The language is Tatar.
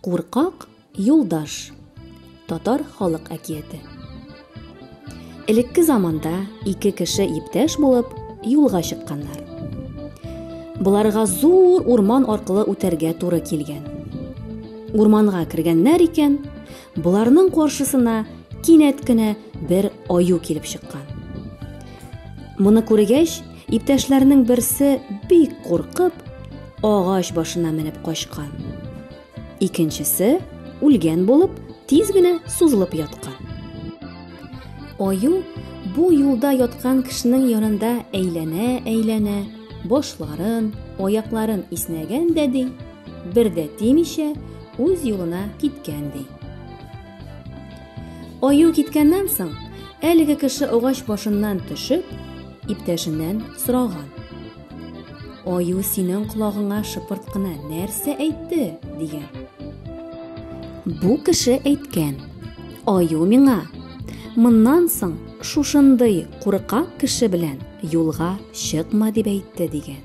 Куркак юлдаш. Татар халык әкияте. Элекке заманда ике кеше иптәш булып юлга чыкканнар. Боларга зур урман аркылы үтәргә туры килгән. Урманга кергәннәр икән, боларның каршысына кинәт кенә бер аю килеп чыккан. Моны күргәч, иптәшләрнең берсе бик куркып, агач башына менеп качкан. Икенчесе үлгән булып, тиз генә сузылып яткан. Аю бу юлда яткан кешенең янында әйләнә-әйләнә, башларын, аякларын иснәгән дә ди, бер дә тимичә, үз юлына киткән ди. Аю киткәннән соң, әлеге кеше агач башыннан төшеп, иптәшеннән сораган. Аю синең колагыңа шыпырт кына нәрсә әйтте? дигән. Бу кеше әйткән. Аю миңа, моннан соң шушындый куркак кеше белән юлга чыкма дип әйтте, дигән.